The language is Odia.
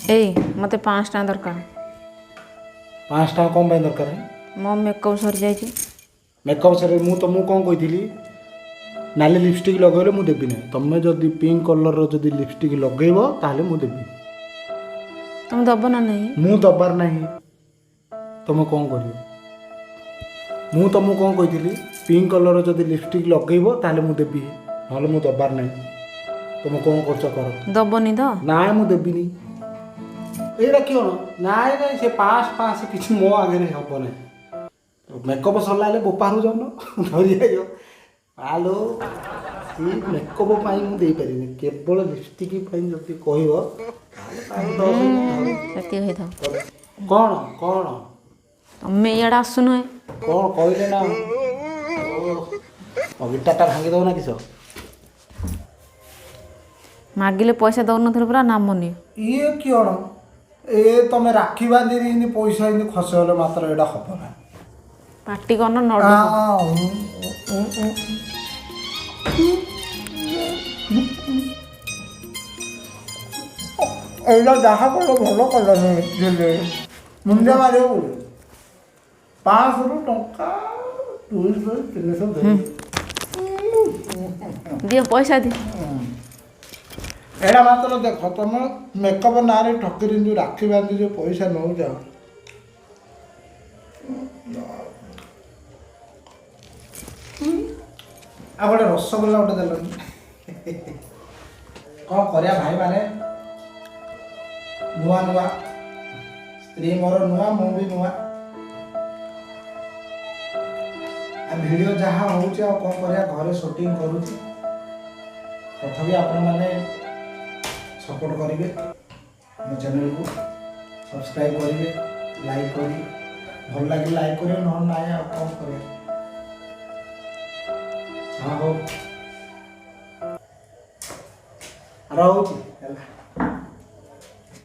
ଏଇ, ମୋତେ 500 ଟଙ୍କା ଦରକାର। 500 ଟଙ୍କା କ'ଣ ପାଇଁ ଦରକାର? ମୋ ମେକଅପ୍ ସରିଯାଇଛି। ମେକଅପ୍ ସରି, ମୁଁ ତୁମକୁ କ'ଣ କହିଥିଲି? ନାଲି ଲିପଷ୍ଟିକ୍ ଲଗେଇଲେ ମୁଁ ଦେବି ନାହିଁ। ତୁମେ ଯଦି ପିଙ୍କ କଲର୍ର ଯଦି ଲିପଷ୍ଟିକ୍ ଲଗେଇବ, ତାହେଲେ ମୁଁ ଦେବି। ତମେ ଦବ ନା ନାହିଁ? ମୁଁ ଦବାର ନାହିଁ। ତୁମେ କ'ଣ କରିବ? ମୁଁ ତୁମକୁ କ'ଣ କହିଥିଲି? ପିଙ୍କ କଲର୍ର ଯଦି ଲିପଷ୍ଟିକ୍ ଲଗେଇବ, ତାହେଲେ ମୁଁ ଦେବି, ନହେଲେ ମୁଁ ଦବାର ନାହିଁ। ତୁମେ କ'ଣ କରୁଛ କର। ଦବନି ତ? ନାଇଁ, ମୁଁ ଦେବିନି। ଏଇଟା କ'ଣ? ନାଇଁ ନାଇଁ, ସେ 500 500 କିଛି ମୋ ଆଗରେ ହେବ ନାହିଁ। ମେକଅପ୍ ସରିଲା ହେଲେ ବୋପାରୁ ଯାଉନ ଧରି ଆଇବ। ଆଲୋ, ସେ ମେକଅପ୍ ପାଇଁ ମୁଁ ଦେଇପାରିବିନି। କେବଳ ଲିପଷ୍ଟିକ୍ ପାଇଁ ଯଦି କହିବ, ତାହେଲେ 5, 10 ଧର। ସେତିକି ହେଇଥାଉ। କ'ଣ କ'ଣ? ତମେ ଇଆଡ଼େ ଆସୁନ। କ'ଣ କହିଲେ ନା? ଓ, ଗିଟାରଟା ଭାଙ୍ଗି ଦବ ନା କିସ? ମାଗିଲେ ପଇସା ଦଉନଥିଲ ପୁରା ନାମନି। ଇଏ କିଅଣ? ଏ ତମେ ରାକ୍ଷୀ ବାନ୍ଧିରି ଏମିତି ପଇସା ଏମିତି ଖସେଇଲେ ମାତ୍ର ଏଇଟା ହବ ନା। ପାଟି କରନ ନଡ଼। ଆ, ଉଁ, ଉଁ, ଉଁ। ଏଇଟା ଯାହା କଲ ଭଲ କଲନି, ହେଲେ ମୁଣ୍ଡିଆ ମାରିବାକୁ ପଡ଼ିବ। 500ରୁ ଟଙ୍କା 200, 300 ଦେବି। ଦିଅ, ପଇସା ଦିଅ। ଏଇଟା ମାତ୍ର ଦେଖ, ତମ ମେକଅପ୍ ନାଁରେ ଠକିରି ଯେଉଁ ରାକ୍ଷୀ ବାନ୍ଧି ଯେଉଁ ପଇସା ନେଉଛ। ଆଉ ଗୋଟେ ରସଗୋଲା ଗୋଟେ ଦେଲନି। କ'ଣ କରିବା ଭାଇମାନେ, ନୂଆ ନୂଆ ସ୍ତ୍ରୀ ମୋର ନୂଆ, ମୁଁ ବି ନୂଆ। ଆଉ ଭିଡ଼ିଓ ଯାହା ହେଉଛି, ଆଉ କ'ଣ କରିବା, ଘରେ ସୁଟିଂ କରୁଛି। ତଥାପି ଆପଣମାନେ ସପୋର୍ଟ କରିବେ, ମୋ ଚ୍ୟାନେଲକୁ ସବସ୍କ୍ରାଇବ୍ କରିବେ, ଲାଇକ୍ କରି, ଭଲ ଲାଗିଲେ ଲାଇକ୍ କରିବେ, ନହେଲେ ନାହିଁ। ଆଉ କ'ଣ କରିବା? ହଁ, ହଉ, ରହୁଛି ହେଲା।